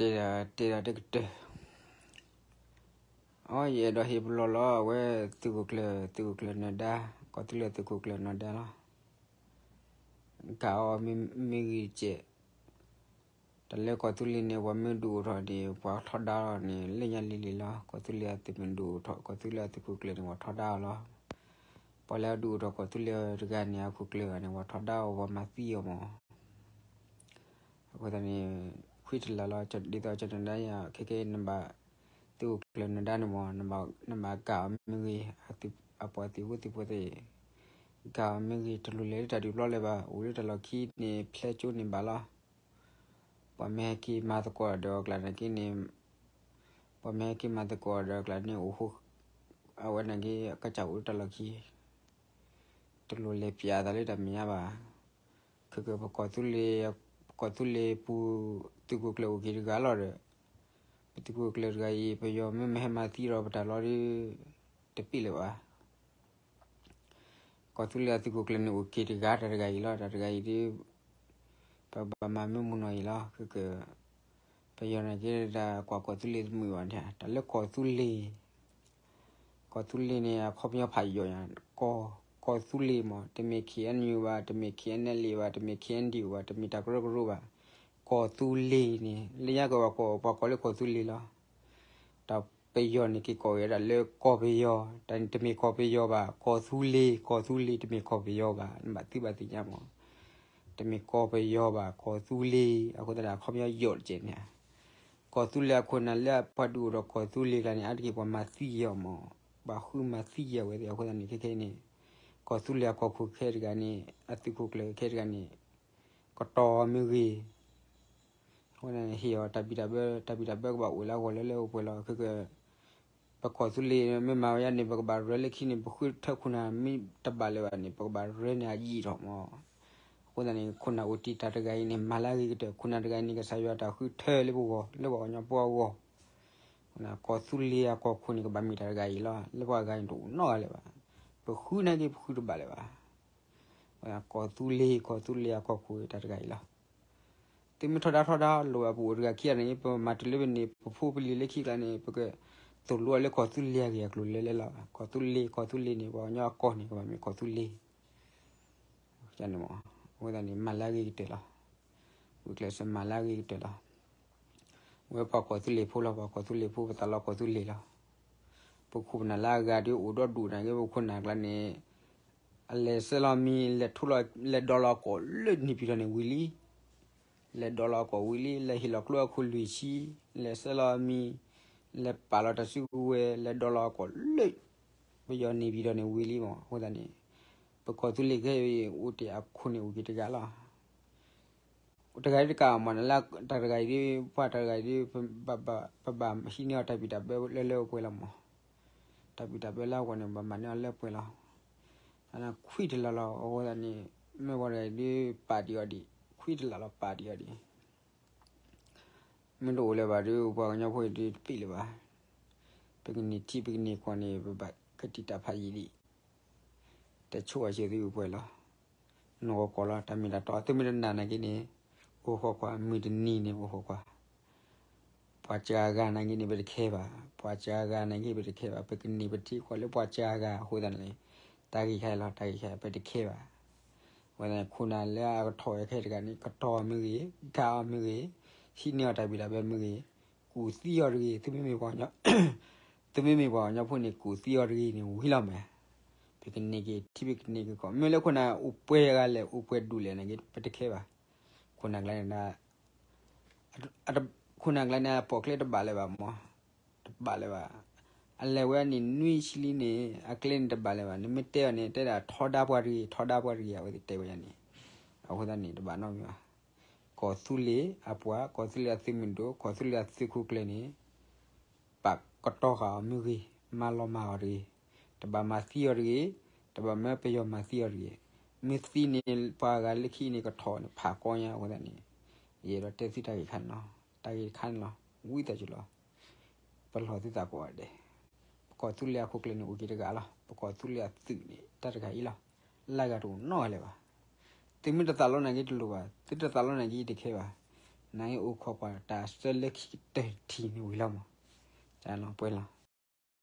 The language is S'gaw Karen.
တဲဒီးတဲဒီးတကတၢၢ်, အီ ယအဲၣ်ဒိးဟ့ၣ်ပလီၢ်လီၤ အဝဲသုးခိၣ်ကျၢၢ် သုးခိၣ်ကျၢၢ်နၢၤဒါ, ကီၢ်သူလ့ၤသုးခိၣ်ကျၢၢ်နၢၤဒါလီၤ. ကးအီၤမ့ၢ်ဂ့ၤစဲး, တၢ်လၢကီၢ်သူလ့ၤန့ၣ် ပှၤမ့ၢ်ဒုးအိၣ်ထီၣ်န့ၣ် ပှၤထီဒါလီၤန့ၣ် လၢညါလံၤလံၤလီၤ. ကီၢ်သူလ့ၤအသုးမုၢ်ဒုးအိၣ်ထီၣ် ကီၢ်သူလ့ၤအသုးခိၣ်ကျၢၢ်န့ၣ် ပှၤထီဒါအီၤလီၤ. ပှၤလၢအဒုးအိၣ်ထီၣ်ကီၢ်သူလ့ၤတဂၤန့ၣ် အခိၣ်ကျၢၢ်ဂၤန့ၣ် ပှၤထီဒါအီၤ ပှၤမၤသံအီၤမး. အဃိသတးန့ၣ် ခွံၣ်တလးလီၤ ဒ်သိးကနၣ်ဒါယၤ ခဲကဲနဘၣ် သုးခိၣ်ကျၢၢ်နၢၤဒါန့ၣ်မး နဘၣ်ကးအီၤမ့ၢ်ဂ့ၤ, အပှၤသုးဖိသံၣ်ဖိသ့ၣ် ကးအီၤမ့ၢ်ဂ့ၤ တလိၣ်လဲၤလၢတၢ်ဒုးပျီလၢၤဘၣ်. အိၣ်လၢတၢ်လီၢ်ခံန့ၣ် ဖျဲကၠိန့ၣ်ဘၣ်လီၤ. ပှၤမ့ၢ်ဟဲက့ၤမၤသကိးဒီးအကျါန့ၣ်က့န့ၣ်, ပှၤမ့ၢ်ဟဲက့ၤမၤသကိးဒီးအကျါန့ၣ် အိၣ်ဃိ အဝဲန့ၣ်က့ အကစၢ်အိၣ်လၢတၢ်လီၢ်ခံ တလိၣ်လဲၤပျးသးလၢတၢ်မဲာ်ညါဘၣ်. ခဲကဲပကီၢ်သူလ့ၤ, ပကီၢ်သူလ့ၤပူၤ သုးခိၣ်ကျၢၢ်အိၣ်က့ၤတဂၤလီၤဒီး ပသုးခိၣ်ကျၢၢ်တဂၤအံၤ ပယီၤမ့ၢ်မ့ၢ်ဟဲမၤသံဒီးပတၢ်လီၤဒီး တပ့ၢ်လၢၤဘၣ်. ကီၢ်သူလ့ၤအသုးခိၣ်ကျၢၢ်န့ၣ် အိၣ်က့ၤတဂၤတၢ်တဂၤအံၤလီၤ. တၢ်တဂၤအံၤဒီး ပဘၣ်မၤမ့ၢ်မုၢ်နီၢ်အံၤလီၤ. ခဲကဲ ပယီၤန့ၣ်က့ တၢ်ကွၢ်ကီၢ်သူလ့ၤတမုာ်ဘၣ်န့ၣ် တၢ်လၢကီၢ်သူလ့ၤ ကီၢ်သူလ့ၤန့ၣ် အခီပညီဖးယိာ်ညါ, ကီၢ်သူလ့ၤမး တမ့ၢ် ခ့ၣ်အဲၣ်ယူၣ် ဘၣ်, တမ့ၢ် ခ့ၣ်အဲၣ်အဲၣ်လ်အ့ ဘၣ်, တမ့ၢ် ခ့ၣ်အဲၣ်ဒံၣ်အူ ဘၣ်, တမ့ၢ်တၢ်ကရၢကရိဘၣ်. ကီၢ်သူလ့ၤန့ၣ် လၢညါကီးပှၤကိးလၢကီၢ်သူလ့ၤလီၤ. တၢ်ပယီၤန့ၣ်က့ၤကိးဝဲဒၣ်လၢကီၢ်ပယီၤ, တၢ်န့ၣ်တမ့ၢ်ကီၢ်ပယီၤဘၣ်. ကီၢ်သူလ့ၤ, ကီၢ်သူလ့ၤ တမ့ၢ်ကီၢ်ပယီၤဘၣ်. နဘၣ်သ့ၣ်ညါမး, တမ့ၢ်ကီၢ်ပယီၤဘၣ်, ကီၢ်သူလ့ၤ. အဃိသတးဒီး အခီပညီယိာ်တကဲးန့ၣ် ကီၢ်သူလ့ၤအခိၣ်နၢ်လၢပှၤဒုးအိၣ်ထီၣ်ကီၢ်သူလ့ၤကျါန့ၣ် အါတက့ၢ်ပှၤမၤသံအီၤမး, ပှၤဃုမၤသံအီၤဝဲသ့ၣ်. အဃိသတးန့ၣ် ခဲခဲအံၤန့ၣ် ကီၢ်သူလ့ၤအကီၢ်ခိၣ်ခဲတဂၤန့ၣ် အသုးခိၣ်ကျၢၢ်ခဲတဂၤန့ၣ် ကတီၤမ့ၢ်ဂ့ၤ, အဃိန့ၣ် ဟ့ၣ်အီၤတၢ်ဘံၣ်တၢ်ဘၢ, တၢ်ဘံၣ်တၢ်ဘၢကဘၣ်အိၣ်လၢအဂီၢ်လၢလၢပှဲၤပှဲၤလီၤ. ခဲကဲ ပကီၢ်သူလ့ၤမ့ၢ်မၤဝဲဒ်န့ၣ် ပကဘၣ်ရဲလၢခံန့ၣ် ပဃုထၢခိၣ်နၢ်မ့ၢ်တဘၣ်လၢၤဘၣ်န့ၣ် ပကဘၣ်ရဲန့ၢ်အယံာ်ထီၣ်မး. အဃိသတးန့ၣ် ခိၣ်နၢ်အိၣ်တ့ၢ်တၢ်တဂၤအံၤန့ၣ် မၤလၢအဂ့ၤကတၢၢ်. ခိၣ်နၢ်တဂၤအံၤန့ၣ် ကစၢ်ယွၤတၢ်ဃုထၢလၢပဂီၢ် လၢပှၤကညီဖိအဂီၢ်. ကီၢ်သူလ့ၤအကီၢ်ခိၣ်န့ၣ် ကဘၣ်မ့ၢ်တၢ်တဂၤအံၤလီၤ. လၢပှၤဂၤန့ၣ်တအိၣ်နီတဂၤလၢၤဘၣ်. ပဃုနာ်က့ ပဃုတဘၣ်လၢၤဘၣ်. ကီၢ်သူလ့ၤ, ကီၢ်သူလ့ၤအကီၢ်ခိၣ်တၢ်တဂၤအံၤလီၤ. သုမ့ၢ်ထီဒါထီဒါလိာ်ဘၣ် ပအိၣ်တဂၤခံဂၤန့ၣ် ပမၤတုၤလၢပန့ၢ် ပဖိပလံၤလၢခံကျါန့ၣ် ပကသိၣ်လိအီၤလၢကီၢ်သူလ့ၤအဂ့ၢ်အကျိၤလၢလၢလီၤ. ကီၢ်သူလ့ၤ, ကီၢ်သူလ့ၤန့ၣ် ပှၤကညီအကီၢ်န့ၣ် ကဘၣ်မ့ၢ်ကီၢ်သူလ့ၤ မး. အဃိသတးန့ၣ် မၤလၢအဂ့ၤကတၢၢ်လီၤ. ဂုာ်ကျဲးစၢးမၤလၢအဂ့ၤကတၢၢ်လီၤ. ဝဲပှၤကီၢ်သူလ့ၤဖိလီၤ, ပှၤကီၢ်သူလ့ၤဖိ ပသးလီကီၢ်သူလ့ၤလီၤ. ပခိၣ်ပနၢ်လၢအဂၤဒ်အိၣ်ဒီဒူၣ်န့ၣ်က့ ပခိၣ်နၢ်ကျါန့ၣ် အလဲၤဆဲးလီၤမံၤ လဲၤထူလီၤ လဲၤဒီလီၤကီၢ်လၢန့ၣ်ပံၤထီၣ်န့ၣ်ဝံၤလံ. လဲၤဒီလီၤကီၢ်ဝံၤလံ လဲၤဟ့ၣ်လီၤကျိအခိၣ်လွံၢ်ဆံ, လဲၤဆဲးလီၤမံၤ, လဲၤပာ်လီၤတၢ်စုကဝဲၤ လဲၤဒီလီၤကီၢ်လၢ ပယီၤန့ၣ်ပံၤထီၣ်န့ၣ်ဝံၤလံမး. အဃိသတးန့ၣ် ပကီၢ်သူလ့ၤခဲအံၤ အိၣ်တ့ၢ်အခိၣ်န့ၣ်အိၣ်က့ၤတဂၤလီၤ. တဂၤဒ်တကးမး နလၢတၢ်တဂၤအံၤဒ် ပှၤတၢ်တဂၤအံၤဒ် ပဘၣ်ဟံးန့ၢ်အီၤတၢ်ဘံၣ်တၢ်ဘၢလၢလၢပှဲၤပှဲၤလီၤမး. တၢ်ဘံၣ်တၢ်ဘၢလၢအဂီၢ်န့ၣ် ဘၣ်မၤန့ၢ်အီၤလၢပှဲၤလီၤ. အန့ၣ်ခွံၣ်တလးလီၤ. အဃိသတးန့ၣ် မ့ၢ်ပှၤတဂၤအံၤဒ်ပာ်တ့ၢ်အီၤဒံး, ခွံၣ်တလးလီၤ ပာ်တ့ၢ်အီၤဒံး. မ့ၢ်တအိၣ်လၢၤဘၣ်ဒ် ပှၤကညီဖိအံၤဒ်တပ့ၢ်လၢၤဘၣ်. ပကန့ၢ်ထံပကန့ၢ်ကီၢ်န့ၣ် ပဘၣ်ကတံာ်တာ်ဖးယံာ်ဒံး. တဆိၣ်အဆၢသုပှဲၤလီၤ. နီၢ်ကီၢ်ကီၢ်လီၤ တၢ်မ့ၢ်တၢ်တီ သုမ့ၢ်တနာ်နာ်က့န့ၣ် အိၣ်ဃီကွၢ် မုၢ်တနံၤန့ၣ်အိၣ်ဃီကွၢ်. ပှၤစှၤဂၤနာ်က့န့ၣ် ပတခဲဘၣ်, ပှၤစှၤဂၤနာ်က့ပတခဲဘၣ်, ပကန့ၢ်ပထံကီၢ်လၢပှၤစှၤဂၤအဃိသတးန့ၣ် တၢ်ဂ့ၢ်ခါအံၤလီၤ, တၢ်ဂ့ၢ်ခါအံၤ ပတခဲဘၣ်. အဃိသတးန့ၣ် ခိၣ်နၢ်လၢအကထီၣ်ဝဲခဲတဂၤန့ၣ် ကတီၤအီၤမ့ၢ်ဂ့ၤ, ကးအီၤမ့ၢ်ဂ့ၤ, ဟံးန့ၢ်အီၤတၢ်ဘံၣ်တၢ်ဘၢမ့ၢ်ဂ့ၤ, ကူၣ်သံအီၤတဂ့ၤ, သုမ့မ့ၢ်ပှၤကညီ သုမ့မ့ၢ်ပှၤကညီဖိန့ၣ် ကူၣ်သံအီၤတဂ့ၤန့ၣ် ဝံၤလီၤမး. ပကန့ၢ်က့ၤထံ ပကန့ၢ်က့ၤကီၢ် မ့ၢ်လၢခိၣ်နၢ်အိၣ်ပှဲၤဂၤလဲၣ် အိၣ်ပှဲၤဒူၣ်လဲၣ်န့ၣ်က့ ပတခဲဘၣ်. ခိၣ်နၢ်ကျါန့ၣ် ခိၣ်နၢ်ကျါန့ၣ် အပိာ်ကျဲတဘၣ်လၢၤဘၣ်မး, တဘၣ်လၢၤဘၣ်. အလဲၤဝဲန့ၣ်နွံဆံလံန့ၣ် အကျဲန့ၣ်တဘၣ်လၢၤဘၣ်. နမ့ၢ်တဲအီၤန့ၣ် တဲဒၣ်ထီဒါပှၤတဂ့ၤ, ထီဒါပှၤတဂ့ၤ အဝဲသ့ၣ်တဲဝဲဒၣ်န့ၣ်. အဃိသတးန့ၣ် တဘၣ်နီတမံၤဘၣ်. ကီၢ်သူလ့ၤအပှၤ, ကီၢ်သူလ့ၤအသုးမုၢ်ဒိၣ်, ကီၢ်သူလ့ၤအသုးခိၣ်ကျၢၢ်န့ၣ် ပာ်ကတီၤဃာ်အီၤမ့ၢ်ဂ့ၤ, မၤလီၤမၢ်အီၤတဂ့ၤ, တဘၣ်မၤသံအီၤတဂ့ၤ, တဘၣ်မၢပယီၤမၤသံအီၤတဂ့ၤ. မ့ၢ်သံန့ၣ်ပှၤဂၤလၢခံန့ၣ် ကထီၣ်န့ၣ် ဖးကီညါအဃိသတးန့ၣ် ယအဲၣ်ဒိးတဲသုတၢ်ဂ့ၢ်ခါန့ၣ်လီၤ. တၢ်ဂ့ၢ်တခါန့ၣ်လီၤ. ဝံသးစူၤလီၤ. ပလီၢ်သုသးကိးဂၤဒဲး. ပကီၢ်သူလ့ၤအခိၣ်ကျၢၢ်န့ၣ် အိၣ်က့ၤတဂၤလီၤ. ပကီၢ်သူလ့ၤအသုးန့ၣ် တၢ်တဂၤအံၤလီၤ. လၢဂၤတအိၣ်နီတဂၤလၢၤဘၣ်. သုမ့ၢ်တသးလီန့ၣ်က့တလိၣ်ဘၣ်, သုတသးလီန့ၣ်က့တခဲဘၣ်. နအံၤအိၣ်ခိးကွၢ်တၢ်ဆၢလၢခံကတၢၢ်ထံၣ်န့ၣ်ဝံၤလီၤမး, တၢ်လီၤပှဲၤလီၤ.